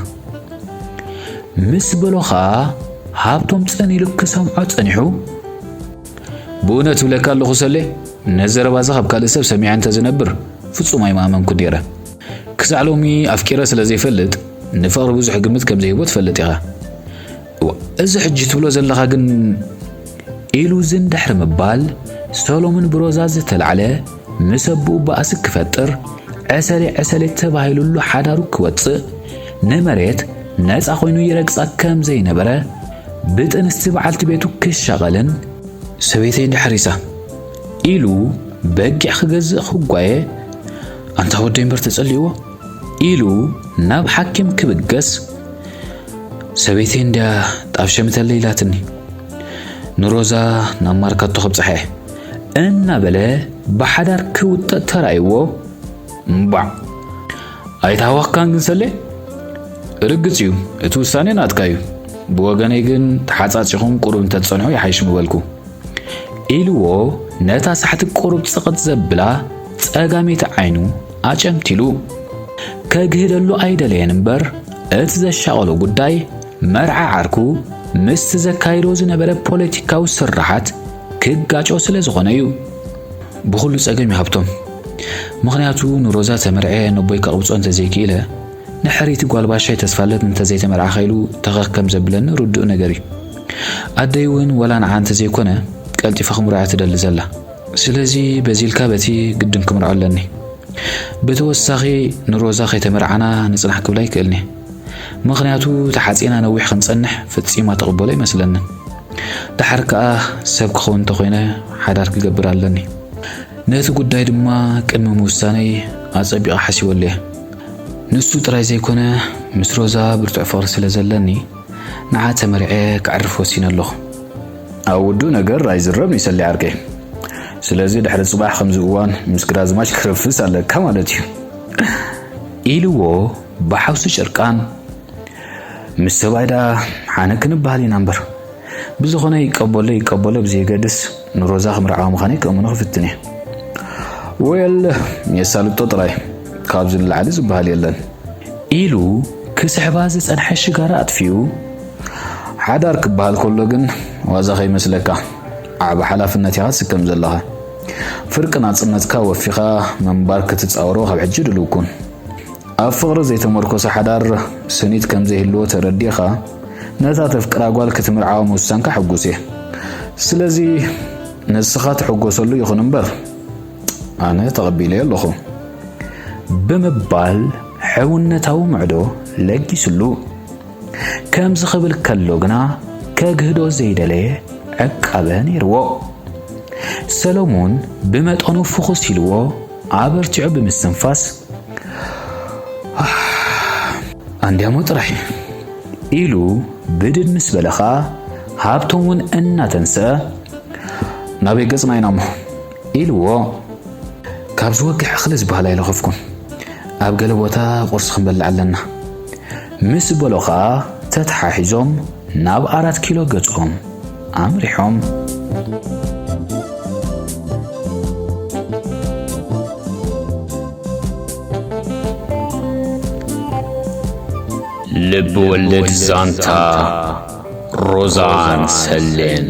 ምስ በሎ ኸኣ ሃብቶም ጸን ኢሉ ክሰምዖ ጸኒሑ። ብእውነት እብለካ ኣለኹ ሰሌ፣ ነዚ ዘረባዚ ካብ ካልእ ሰብ ሰሚዐ እንተዝነብር ፍጹም ኣይምኣመንኩ ነይረ። ክሳዕ ሎሚ ኣፍቂረ ስለ ዘይፈልጥ ንፍቕሪ ብዙሕ ግምት ከም ዘይህቦ ትፈልጥ ኢኻ። እዋ፣ እዚ ሕጂ ትብሎ ዘለኻ ግን ኢሉ ዝን ድሕሪ ምባል፣ ሰሎምን ብሮዛ ዝተላዕለ ምስ ኣቦኡ ባእሲ ክፈጥር፣ ዕሰሌ ዕሰሌ ተባሂሉሉ ሓዳሩ ክወጽእ፣ ንመሬት ነጻ ኮይኑ ይረግጻ ከም ዘይነበረ፣ ብጥንስቲ በዓልቲ ቤቱ ክሻቐልን፣ ሰበይተይ እንድሕር ሪሳ ኢሉ በጊዕ ክገዝእ ክጓየ፣ ኣንታ ወደይ እምበር ተጸሊእዎ ኢሉ ናብ ሓኪም ክብገስ፣ ሰበይተይ እንድያ ጣፍ ሸምተለይ ኢላትኒ፣ ንሮዛ ናብ ማርካቶ ከብጽሓ እየ እናበለ ብሓዳር ክውጠጥ ተራእይዎ፣ እምባዕ ኣይተሃወኽካን ግን ሰሌ? ርግጽ እዩ፣ እቲ ውሳኔ ናትካ እዩ። ብወገነይ ግን ተሓጻጺኹም ቁሩብ እንተትጸንሑ ይሓይሽ ምበልኩ። ኢልዎ ነታ ሳሕቲ ቁሩብ ጽቕጥ ዘብላ ጸጋመይቲ ዓይኑ ኣጨምቲሉ። ከግህደሉ ኣይደለየን እምበር፣ እቲ ዘሻቐሎ ጉዳይ መርዓ ዓርኩ ምስቲ ዘካይዶ ዝነበረ ፖለቲካዊ ስርሓት ክጋጮ ስለ ዝኾነ እዩ። ብኹሉ ጸገም እዩ ሃብቶም። ምኽንያቱ ንሮዛ ተመርዕየ ነቦይ ከቕብጾ እንተዘይክኢለ፣ ንሕርይቲ ጓል ባሻይ ተስፋለት እንተዘይተመርዓኸ ኢሉ ተኸኽ ከም ዘብለኒ ርዱእ ነገር እዩ። ኣደይ እውን ወላ ንዓ እንተዘይኮነ ቀልጢፈ ክምርዖ ትደሊ ዘላ። ስለዚ በዚ ኢልካ በቲ ግድን ክምርዖ ኣለኒ። ብተወሳኺ ንሮዛ ከይተመርዓና ንጽናሕ ክብላ ኣይክእልኒ። ምኽንያቱ ተሓጺና ነዊሕ ክንጸንሕ ፈጺማ ተቕበሎ ኣይመስለንን። ደሓር ከኣ ሰብ ክኸውን እንተኾይነ ሓዳር ክገብር ኣለኒ። ነቲ ጉዳይ ድማ ቅድሚ ምውሳነይ ኣጸቢቐ ሓሲበሉ እየ። ንሱ ጥራይ ዘይኮነ ምስ ሮዛ ብርቱዕ ፍቕሪ ስለ ዘለኒ ንዓ ተመርዕየ ከዕርፍ ወሲነ ኣለኹ። ኣብ ውዱእ ነገር ኣይዝረብን እዩ ሰሌ ዓርከይ። ስለዚ ድሕሪ ጽባሕ ከምዚ እዋን ምስ ግራዝማች ክረፍስ ኣለካ ማለት እዩ። ኢልዎ ብሓውሲ ጭርቃን። ምስ ሰብኣይ ደኣ ሓነ ክንበሃል ኢና እምበር። ብዝኾነ ይቀበሎ ይቀበሎ ብዘየገድስ ንሮዛ ክምርዓዋ ምዃነይ ከእምኖ ክፍትን እየ። ወየል የሳልጦ ጥራይ ካብዚ ንላዕሊ ዝበሃል የለን። ኢሉ ክስሕባ ዝጸንሐ ሽጋራ ኣጥፊኡ። ሓዳር ክበሃል ከሎ ግን ዋዛ ከይመስለካ ዓቢ ሓላፍነት ኢኻ ትስከም ዘለኻ። ፍርቂ ናጽነትካ ወፊኻ ምንባር ክትጻወሮ ካብ ሕጂ ድሉው ኩን። ኣብ ፍቕሪ ዘይተመርኮሰ ሓዳር ስኒት ከም ዘይህልዎ ተረዲእኻ፣ ነታ ተፍቅራ ጓል ክትምርዓዋ ምውሳንካ ሕጉስ እየ። ስለዚ ንስኻ ትሕጎሰሉ ይኹን እምበር፣ ኣነ ተቐቢለዮ ኣለኹ። ብምባል ሕውነታዊ ምዕዶ ለጊስሉ። ከምዚ ክብል ከሎ ግና ከግህዶ ዘይደለየ ዕቃበ ነይርዎ። ሰሎሙን ብመጠኑ ፍኹስ ኢልዎ ኣበርቲዑ ብምስትንፋስ፣ ኣንድያሞ ጥራይ ኢሉ ብድድ ምስ በለ ኸኣ ሃብቶም እውን እናተንስአ፣ ናበይ ገጽና ኢና እሞ? ኢልዎ። ካብ ዝወግሕ እኽሊ ዝበሃል ኣይለኸፍኩን። ኣብ ገለ ቦታ ቁርሲ ክንበልዕ ኣለና። ምስ በሎ ኸኣ ተተሓሒዞም ናብ ኣራት ኪሎ ገጾም ኣምሪሖም። ልብ ወለድ ዛንታ ሮዛን ሰሌን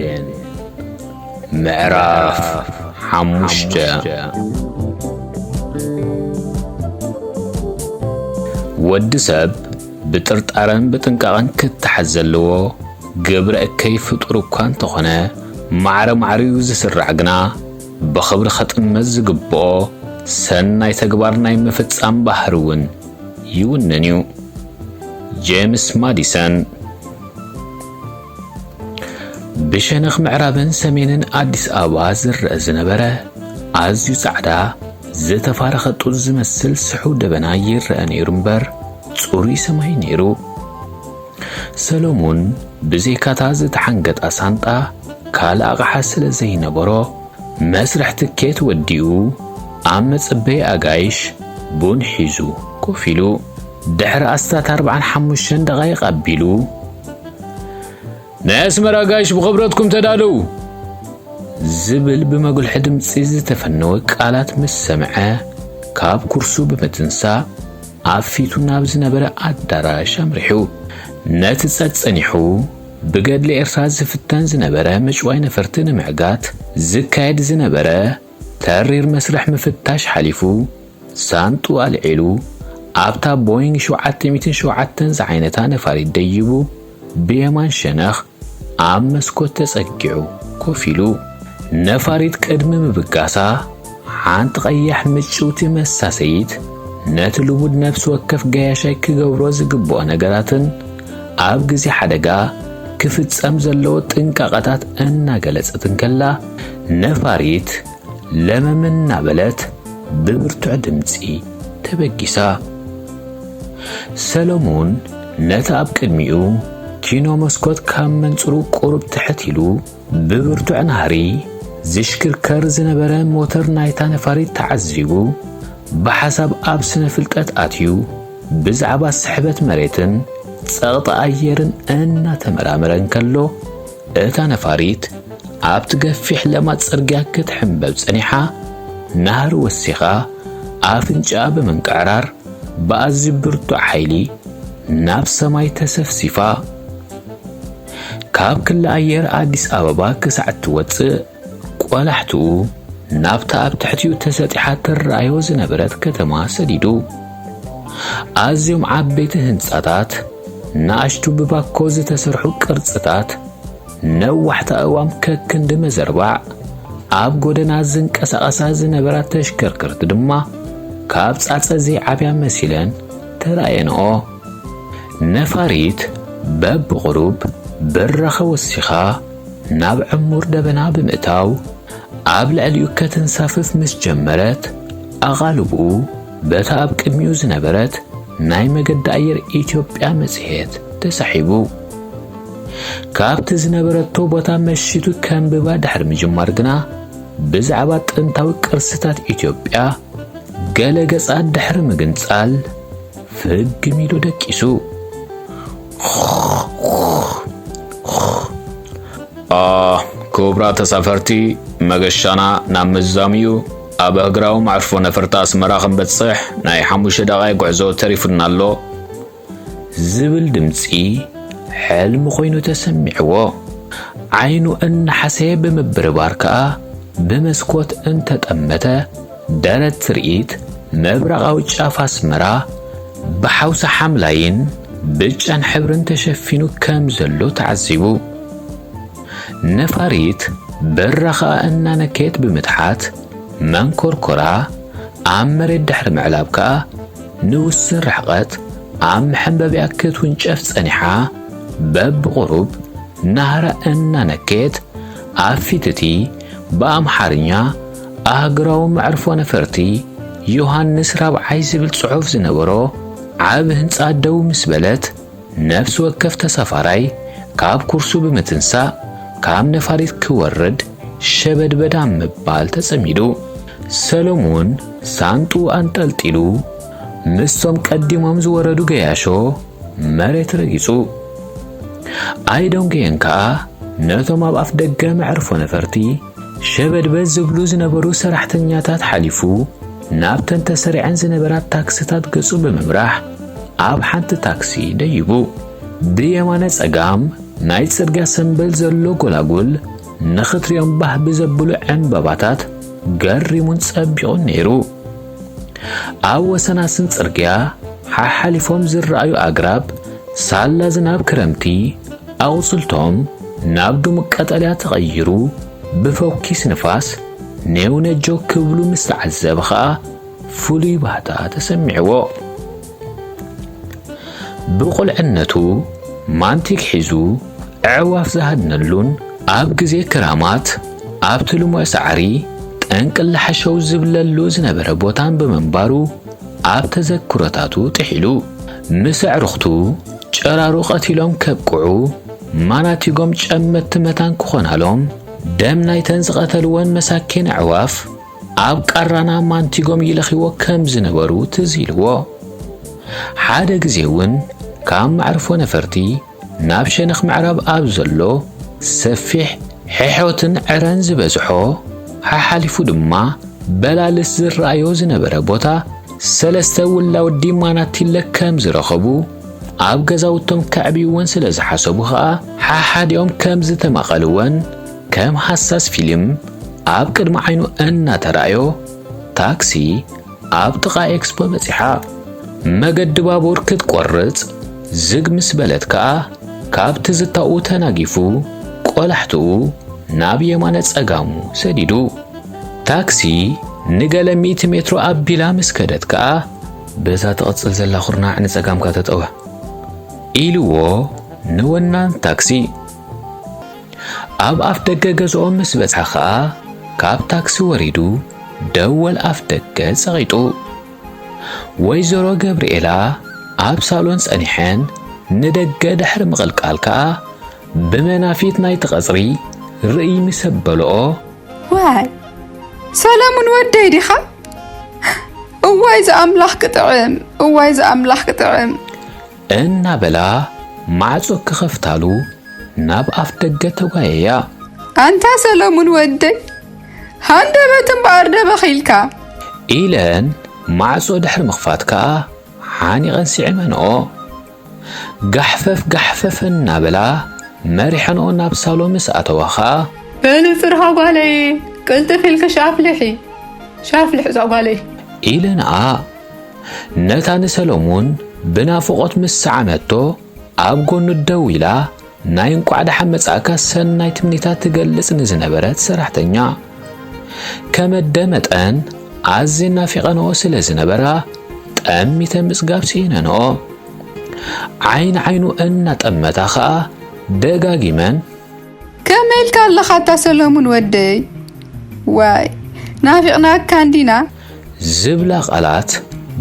ምዕራፍ ሓሙሽተ። ወዲ ሰብ ብጥርጣረን ብጥንቃቐን ክተሓዝ ዘለዎ ግብረ እከይ ፍጡር እኳ እንተኾነ፣ ማዕረ ማዕሪኡ ዝስራዕ ግና ብኽብሪ ኸጥመት ዝግብኦ ሰናይ ተግባር ናይ ምፍጻም ባህሪ እውን ይውንን እዩ። ጄምስ ማዲሰን። ብሸነኽ ምዕራብን ሰሜንን ኣዲስ ኣበባ ዝረአ ዝነበረ ኣዝዩ ጻዕዳ፣ ዝተፋረኸ ጡጥ ዝመስል ስሑው ደበና ይረአ ነይሩ እምበር፣ ጽሩይ ሰማይ ነይሩ። ሰሎሙን ብዘይካታ ዝተሓንገጣ ሳንጣ ካልእ ኣቕሓ ስለ ዘይነበሮ፣ መስርሕ ትኬት ወዲኡ፣ ኣብ መጸበዪ ኣጋይሽ ቡን ሒዙ ኮፍ ኢሉ። ድሕሪ ኣስታት ኣርብዓን ሓሙሽተን ደቓይቕ ኣቢሉ፣ ናይ ኣስመራ ኣጋይሽ ብኽብረትኩም ተዳለዉ! ዝብል ብመጉልሒ ድምጺ ዝተፈነወ ቃላት ምስ ሰምዐ፣ ካብ ኩርሱ ብምትንሳእ፣ ኣብ ፊቱ ናብ ዝነበረ ኣዳራሽ ኣምሪሑ። ነቲ ጸጸኒሑ፣ ብገድሊ ኤርትራ ዝፍተን ዝነበረ ምጭዋይ ነፈርቲ ንምዕጋት ዝካየድ ዝነበረ ተሪር መስርሕ ምፍታሽ ሓሊፉ፣ ሳንጡ ኣልዒሉ፣ ኣብታ ቦይንግ ሸውዓተ ሚእትን ሸውዓተን ዝዓይነታ ነፋሪት ደይቡ፣ ብየማን ሸነኽ ኣብ መስኮት ተጸጊዑ ኮፍ ኢሉ። ነፋሪት ቅድሚ ምብጋሳ፣ ሓንቲ ቀያሕ ምጭውቲ መሳሰይት ነቲ ልሙድ ነፍሲ ወከፍ ገያሻይ ክገብሮ ዝግብኦ ነገራትን ኣብ ግዜ ሓደጋ ክፍጸም ዘለዎ ጥንቃቐታት እናገለጸት እንከላ፣ ነፋሪት ለመም እናበለት ብብርቱዕ ድምጺ ተበጊሳ። ሰሎሞን ነቲ ኣብ ቅድሚኡ ኪኖ መስኮት ካብ መንጽሩ ቁሩብ ትሕት ኢሉ፣ ብብርቱዕ ናህሪ ዝሽክርከር ዝነበረ ሞተር ናይታ ነፋሪት ተዓዚቡ፣ ብሓሳብ ኣብ ስነ ፍልጠት ኣትዩ፣ ብዛዕባ ስሕበት መሬትን ጸቕጢ ኣየርን እናተመራመረ እንከሎ፣ እታ ነፋሪት ኣብቲ ገፊሕ ለማት ጽርግያ ክትሕምበብ ጸኒሓ፣ ናህሪ ወሲኻ ኣፍንጫኣ ብምንቅዕራር ብኣዝዩ ብርቱዕ ሓይሊ ናብ ሰማይ ተሰፍሲፋ። ካብ ክሊ ኣየር ኣዲስ ኣበባ ክሳዕ እትወጽእ፣ ቆላሕትኡ ናብታ ኣብ ትሕቲኡ ተሰጢሓ ትረኣዮ ዝነበረት ከተማ ሰዲዱ። ኣዝዮም ዓበይቲ ህንጻታት፣ ንኣሽቱ ብባኮ ዝተሰርሑ ቅርጽታት፣ ነዋሕቲ ኣእዋም ከክንዲ መዘርባዕ፣ ኣብ ጎደና ዝንቀሳቐሳ ዝነበራ ተሽከርከርቲ ድማ ካብ ጻጸ ዘይዓብያ መሲለን ተራእየንኦ። ነፋሪት በብቑሩብ ብራኸ ወሲኻ ናብ ዕሙር ደበና ብምእታው፣ ኣብ ልዕሊኡ ከተንሳፍፍ ምስ ጀመረት፣ ኣቓልብኡ በታ ኣብ ቅድሚኡ ዝነበረት ናይ መገዲ ኣየር ኢትዮጵያ መጽሔት ተሳሒቡ። ካብቲ ዝነበረቶ ቦታ መሺቱ ከንብባ ድሕሪ ምጅማር ግና፣ ብዛዕባ ጥንታዊ ቅርስታት ኢትዮጵያ ገለ ገጻት ድሕሪ ምግንጻል፣ ፍግም ኢሉ ደቂሱ። ኣ፣ ክቡራት ተሳፈርቲ፣ መገሻና ናብ ምዛም እዩ። ኣብ ኣህግራዊ መዕርፎ ነፈርቲ ኣስመራ ክንበጽሕ ናይ ሓሙሽተ ደቓይቕ ጉዕዞ ተሪፉና ኣሎ። ዝብል ድምጺ ሕልሚ ኮይኑ ተሰሚዕዎ። ዓይኑ እናሓሰየ ብምብርባር ከኣ ብመስኮት እንተጠመተ፣ ደረት ትርኢት ምብራቓዊ ጫፍ ኣስመራ ብሓውሲ ሓምላይን ብጫን ሕብርን ተሸፊኑ ከም ዘሎ ተዓዚቡ። ነፋሪት በራኻ እናነከየት ብምትሓት መንኮርኮራ ኣብ መሬት ድሕሪ ምዕላብ ከኣ ንውስን ርሕቐት ኣብ መሐንበቢያ ክትውንጨፍ ጸኒሓ፣ በብቑሩብ ናህራ እናነከየት ኣብ ፊት እቲ ብኣምሓርኛ ኣህግራዊ መዕርፎ ነፈርቲ ዮሃንስ ራብዓይ ዝብል ጽሑፍ ዝነበሮ ዓቢ ህንጻ ደው ምስ በለት፣ ነፍሲ ወከፍ ተሳፋራይ ካብ ኩርሱ ብምትንሳእ ካብ ነፋሪት ክወርድ ሸበድበድ ኣብ ምባል ተጸሚዱ። ሰሎሙን ሳንጥኡ ኣንጠልጢሉ ምስቶም ቀዲሞም ዝወረዱ ገያሾ መሬት ረጊጹ። ኣይደንጎየን ከኣ ነቶም ኣብ ኣፍ ደገ መዕርፎ ነፈርቲ ሸበድበድ ዝብሉ ዝነበሩ ሰራሕተኛታት ሓሊፉ፣ ናብተን ተሰሪዐን ዝነበራ ታክስታት ገጹ ብምምራሕ፣ ኣብ ሓንቲ ታክሲ ደይቡ። ብየማነ ጸጋም ናይ ጽርግያ ሰምበል ዘሎ ጎላጉል ንኽትሪኦም ባህ ብዘብሉ ዕምባባታት ገሪሙን ጸቢቑን ነይሩ። ኣብ ወሰናስን ጽርግያ ሓሓሊፎም ዝረኣዩ ኣግራብ፣ ሳላ ዝናብ ክረምቲ ኣቑጽልቶም ናብ ድሙቕ ቀጠልያ ተቐይሩ፣ ብፈኲስ ንፋስ ኔው ነጆ ክብሉ ምስ ተዓዘበ ኸኣ፣ ፍሉይ ባህታ ተሰሚዕዎ። ብቑልዕነቱ ማንቲግ ሒዙ ኣዕዋፍ ዝሃድነሉን ኣብ ግዜ ክራማት ኣብቲ ልሙዕ ሳዕሪ ጠንቅለ ሓሸው ዝብለሉ ዝነበረ ቦታን ብምንባሩ ኣብ ተዘክሮታቱ ጥሒሉ። ምስ ኣዕሩኽቱ ጨራሩ ቀቲሎም ከብቅዑ ማናቲጎም ጨመትቲ መታን ክኾናሎም ደም ናይተን ዝቐተልወን መሳኪን ኣዕዋፍ ኣብ ቃራና ማንቲጎም ይለኽይዎ ከም ዝነበሩ ትዝ ኢልዎ። ሓደ ግዜ እውን ካብ መዕርፎ ነፈርቲ ናብ ሸነኽ ምዕራብ ኣብ ዘሎ ሰፊሕ ሕሖትን ዕረን ዝበዝሖ፣ ሓሓሊፉ ድማ በላልስ ዝረኣዮ ዝነበረ ቦታ፣ ሰለስተ ውላውዲ ማናቲለ ከም ዝረኸቡ፣ ኣብ ገዛውቶም ከዕብይወን ስለ ዝሓሰቡ ኸኣ፣ ሓሓዲኦም ከም ዝተማቐልወን ከም ሃሳስ ፊልም ኣብ ቅድሚ ዓይኑ እናተራእዮ፣ ታክሲ ኣብ ጥቓ ኤክስፖ በጺሓ። መገዲ ባቡር ክትቆርጽ ዝግ ምስ በለት ከኣ፣ ካብ ትዝታኡ ተናጊፉ፣ ቆላሕትኡ ናብ የማነ ጸጋሙ ሰዲዱ። ታክሲ ንገለ ሚእቲ ሜትሮ ኣቢላ ምስ ከደት ከኣ፣ "በዛ ትቕጽል ዘላ ኩርናዕ ንጸጋምካ ተጠወ" ኢልዎ ንወናን ታክሲ። ኣብ ኣፍ ደገ ገዝኦም ምስ በጽሐ ከኣ፣ ካብ ታክሲ ወሪዱ ደወል ኣፍ ደገ ጸቒጡ። ወይዘሮ ገብርኤላ ኣብ ሳሎን ጸኒሐን ንደገ ድሕሪ ምቕልቃል ከኣ፣ ብመናፊት ናይቲ ቀጽሪ ርእይ ምስ ኣበልኦ፣ "ዋይ፣ ሰለሙን ወደይ ዲኻ? እዋይ ዝኣምላኽ ክጥዕም፣ እዋይ ዝኣምላኽ ክጥዕም!" እናበላ ማዕጾ ክኸፍታሉ ናብ ኣፍ ደገ ተጓየያ። "ኣንታ ሰለሙን ወደይ፣ ሃንደበት እምበኣር ደበኺልካ!" ኢለን ማዕጾ ድሕሪ ምኽፋት ከኣ ሓኒቐን ስዒመንኦ። ጋሕፈፍ ጋሕፈፍ እናበላ መሪሐንኦ ናብ ሳሎን ምስ ኣተዋ ኸኣ፣ "በሊ ጽርሃ ጓለይ፣ ቅልጥፍ ኢልኪ ሻፍልሒ፣ ሻፍልሒ እዛ ጓለይ!" ኢለንኣ። ነታ ንሰሎሙን ብናፍቖት ምስ ሰዓመቶ፣ ኣብ ጎኑ ደው ኢላ ናይ እንቋዕ ደሓን መጻእካ ሰናይ ትምኒታ ትገልጽ ንዝነበረት ሰራሕተኛ፣ ከመደ መጠን ኣዝየን ናፊቐንኦ ስለ ዝነበራ፣ ጠሚተ ምጽጋብ ስኢነንኦ። ዓይኒ ዓይኑ እናጠመታ ኸኣ ደጋጊመን፣ "ከመይ ኢልካ ኣለኻ ኣታ ሰለሙን ወደይ? ዋይ፣ ናፊቕናካ እንዲና!" ዝብላ ቃላት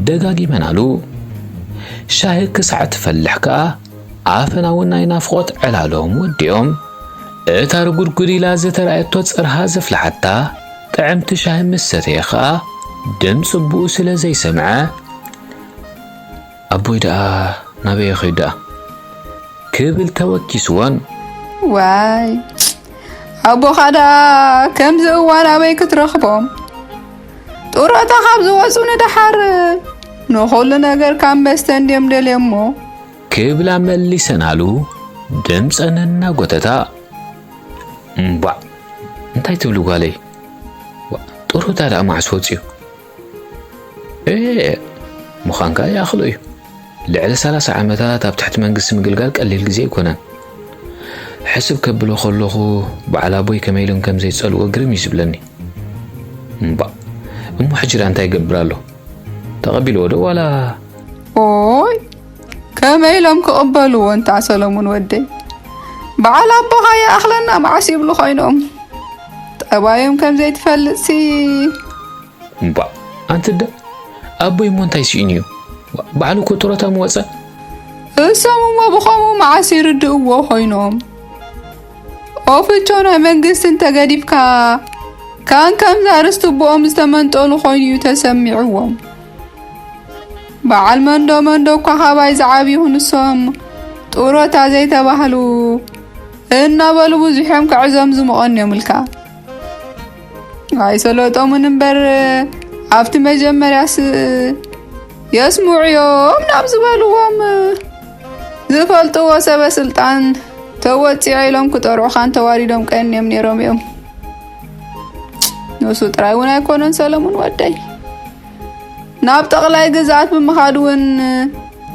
ደጋጊመናሉ። ሻሂ ክሳዕ ትፈልሕ ከኣ ኣፈና እውን ናይ ናፍቖት ዕላሎም ወዲኦም። እታ ርጉድጉድ ኢላ ዝተራእየቶ ጽርሃ ዘፍልሓታ ጥዕምቲ ሻሂ ምስ ሰተየ ከኣ ድምጺ ኣቦኡ ስለ ዘይሰምዐ፣ "ኣቦይ ደኣ ናበይ ከይዱ ደኣ?" ክብል ተወኪስወን። "ዋይ፣ ኣቦኻ ደኣ ከምዚ እዋን ኣበይ ክትረኽቦም? ጡረታ ካብ ዝወጹ ንደሓር ንኹሉ ነገር ካብ መስተ እንድዮም ደልዮሞ!" ክብላ መሊሰናሉ ድምጸን እናጎተታ። "እምቧዕ፣ እንታይ ትብሉ ጓለይ? ዋ፣ ጡረታ ደኣ መዓስ ወጺኡ?" "ኤ፣ ምዃንካ ይኣኽሎ እዩ። ልዕሊ ሰላሳ ዓመታት ኣብ ትሕቲ መንግስቲ ምግልጋል ቀሊል ግዜ ኣይኮነን። ሕስብ ከብሎ ከለኹ፣ በዓል ኣቦይ ከመይ ኢሎም ከም ዘይጸልዎ ግርም እዩ ዝብለኒ። እምባእ፣ እሞ ሕጂ ደኣ እንታይ ይገብር ኣሎ? ተቐቢልዎ ዶ ዋላ?" ኦይ፣ ከመይ ኢሎም ክቕበልዎ እንታ ሰለሙን ወደይ? በዓል ኣቦኻ ይኣኽለና መዓስ ይብሉ ኮይኖም። ጠባዮም ከም ዘይትፈልጥሲ። እምባእ፣ ኣንቲ ኣደ፣ ኣቦይ እሞ እንታይ ስኢኑ እዩ? ባዕሉ እኮ ጡረታ ምወጸ። እሶም እሞ ብኸምኡ መዓስ ይርድእዎ ኮይኖም? ኦፍቾ ናይ መንግስቲ እንተገዲፍካ፣ ካን ከምዛ ርስቲ ብኦም ዝተመንጠሉ ኮይኑ እዩ ተሰሚዕዎም። በዓል መንዶ መንዶ እኳ ካባይ ዝዓብዩ ንሶም ጡረታ ዘይተባህሉ እናበሉ ብዙሕ እዮም ክዕዘምዝሙ ቀንዮምልካ። ኣይሰለጦምን እምበር፣ ኣብቲ መጀመርያስ የስምዑ እዮም ናብ ዝበልዎም ዝፈልጥዎ ሰበ ስልጣን ተወጺዐ ኢሎም ክጠርዑኻን ተዋሪዶም ቀንዮም ነይሮም እዮም። ንሱ ጥራይ እውን ኣይኮነን ሰለሙን ወደይ፣ ናብ ጠቕላይ ግዝኣት ብምኻድ እውን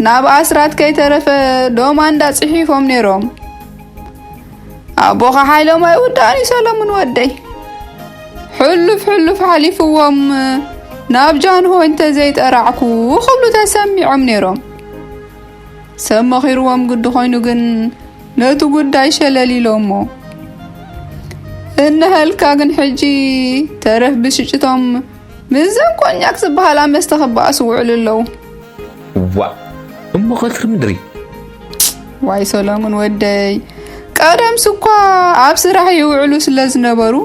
ናብ ኣስራት ከይተረፈ ዶማንዳ ጽሒፎም ነይሮም። ኣቦኻ ሓይሎም ኣይውዳእን እዩ ሰለሙን ወደይ። ሕሉፍ ሕሉፍ ሓሊፍዎም ናብ ጃንሆይ እንተዘይጠራዕኩ ክብሉ ተሰሚዖም ነይሮም። ሰብ መኺርዎም ግዲ ኮይኑ ግን ነቲ ጉዳይ ሸለል ኢሎሞ። እነሀልካ ግን ሕጂ ተረፍ ብሽጭቶም ምስዘን ኮኛክ ዝበሃላ መስተ ክበኣሱ ውዕሉ ኣለዉ። ዋእ፣ እሞ ቀትሪ ምድሪ? ዋይ ሰሎሙን ወደይ፣ ቀደምስ እኳ ኣብ ስራሕ ይውዕሉ ስለ ዝነበሩ፣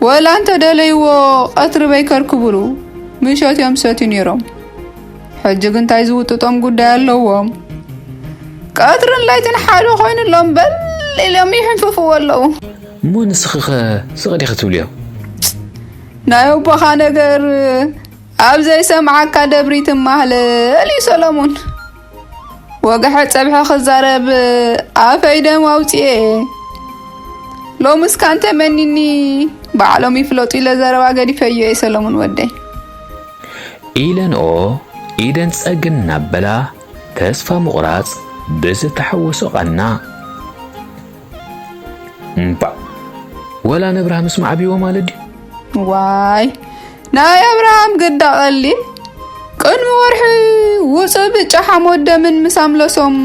ወላ እንተ ደለይዎ ቀትሪ በይ ከርክቡሉ፣ ምሸት እዮም ሰትዩ ነይሮም። ሕጂ ግን እንታይ ዝውጥጦም ጉዳይ ኣለዎም? ቀትርን ለይትን ሓደ ኮይኑሎም በል ኢሎም ይሕንፍፍዎ ኣለዉ። እሞ ንስኺኸ ስቕ ዲኺ ትብልዮ? ናይ ኣቦኻ ነገር ኣብ ዘይሰምዓካ ደብሪ ትማህለል እዩ ሰለሙን። ወግሐ ጸብሐ ክዛረብ ኣፈይ ደም ኣውጽኤ እየ። ሎምስ ካንተ መኒኒ ባዕሎም ይፍለጡ ኢለ ዘረባ ገዲፈዮ እየ ሰለሙን ወደይ። ኢለንኦ ኢደን ጸግን እናበላ ተስፋ ምቑራጽ ብዝተሓወሶ ቓና። እምባእ ወላ ነብርሃምስ ማዕብዎ ማለት ድዩ? ዋይ ናይ ኣብርሃም ግዳ ቀሊል። ቅድሚ ወርሒ ውጹእ ብጫ ሓሞት ደምን ምስ ኣምለሶም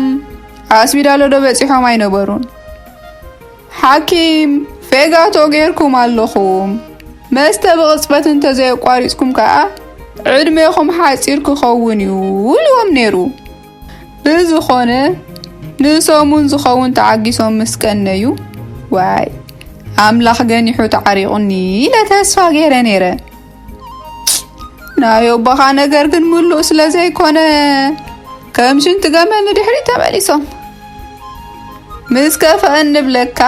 ኣስቢዳሎ ዶ በጺሖም ኣይነበሩን። ሓኪም ፌጋቶ ጌርኩም ኣለኹም፣ መስተ ብቕጽበት እንተዘየቋሪጽኩም ከኣ ዕድሜኹም ሓጺር ክኸውን እዩ ኢልዎም ነይሩ። ብዝኾነ ንሰሙን ዝኸውን ተዓጊሶም ምስ ቀነዩ ዋይ ኣምላኽ ገኒሑ ተዓሪቑኒ ኢለ ተስፋ ገይረ ነይረ። ናይ ኣቦኻ ነገር ግን ምሉእ ስለ ዘይኮነ ከም ሽንቲ ገመል ንድሕሪት ተመሊሶም። ምስ ከፍአ እንብለካ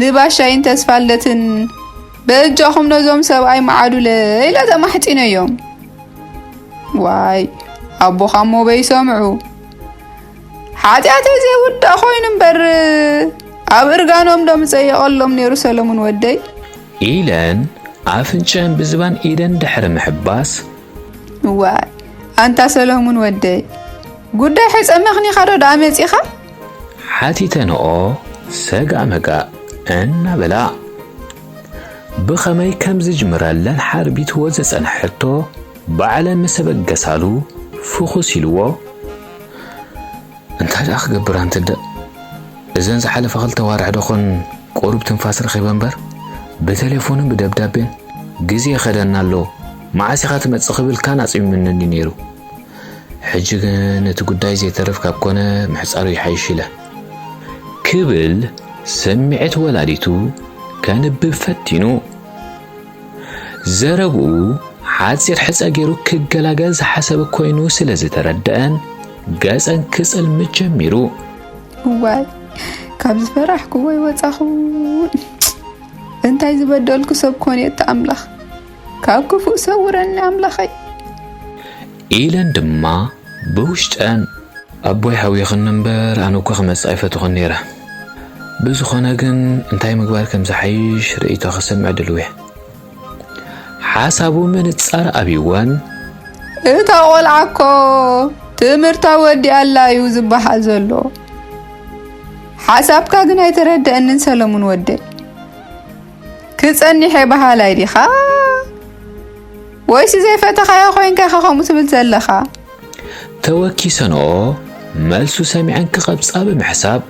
ንባሻይን ተስፋለትን በጃኹም ነዞም ሰብኣይ መዓዱለ ኢለ ተማሕጺነዮም። ዋይ ኣቦኻ እሞ በይሰምዑ ሓጢኣተይ ዘይውዳእ ኮይኑ እምበር ኣብ እርጋኖም ዶ ምጸየቐሎም ነይሩ ሰለሙን ወደይ። ኢለን ኣፍንጭአን ብዝባን ኢደን ድሕሪ ምሕባስ ዋይ ኣንታ ሰለሙን ወደይ ጉዳይ ሕጸ መኽኒኻ ዶ ደኣ መጺኻ? ሓቲተንኦ ሰጋእ መጋእ እናበላ ብኸመይ ከም ዝጅምረለን ሓርቢትዎ ዝጸንሐ ሕቶ ባዕለን ምስ ኣበገሳሉ ፍኹስ ኢልዎ እንታይ ደኣ ክገብር ኣንትደእ እዘን ዝሓለፋ ክልተ ዋርሕ ደኾን ቁሩብ ትንፋስ ረኺበ እምበር ብቴሌፎንን ብደብዳቤን ግዜ ይኸደና ኣሎ መዓስ ኢኻ ትመጽእ ክብል ካን ኣጽሚምኒ ነይሩ ሕጂ ግን እቲ ጉዳይ ዘይተርፍ ካብ ኮነ ምሕጻሩ ይሓይሽ ኢለ ክብል ስምዒት ወላዲቱ ከንብብ ፈቲኑ ዘረብኡ ሓጺር ሕጸ ገይሩ ክገላገል ዝሓሰበ ኮይኑ ስለ ዝተረደአን ገጸን ክጽልምት ጀሚሩ። እዋይ ካብ ዝፈራሕክዎ ይወጻኹ እንታይ ዝበደልኩ ሰብ ኮን እቲ ኣምላኽ ካብ ክፉእ ሰውረኒ ኣምላኸይ። ኢለን ድማ ብውሽጠን ኣቦይ ሓውየኽኒ እምበር ኣነ እኮ ክመጽእ ኣይፈትኹን ነይረ። ብዝኾነ ግን እንታይ ምግባር ከም ዝሓይሽ ርእይቶ ክሰምዕ ድልው እየ። ሓሳቡ ምንጻር ኣብይወን። እታ ቆልዓ እኮ ትምህርታ ወዲኣላ እዩ ዝበሃል ዘሎ። ሓሳብካ ግን ኣይተረደአንን ሰለሙን ወደይ። ክጸኒሐ በሃላይ ዲኻ? ወይሲ ዘይፈተኻዮ ኮይንካ ኢኻ ከምኡ ትብል ዘለኻ? ተወኪሰንኦ መልሱ ሰሚዐን ክቐብጻ ብምሕሳብ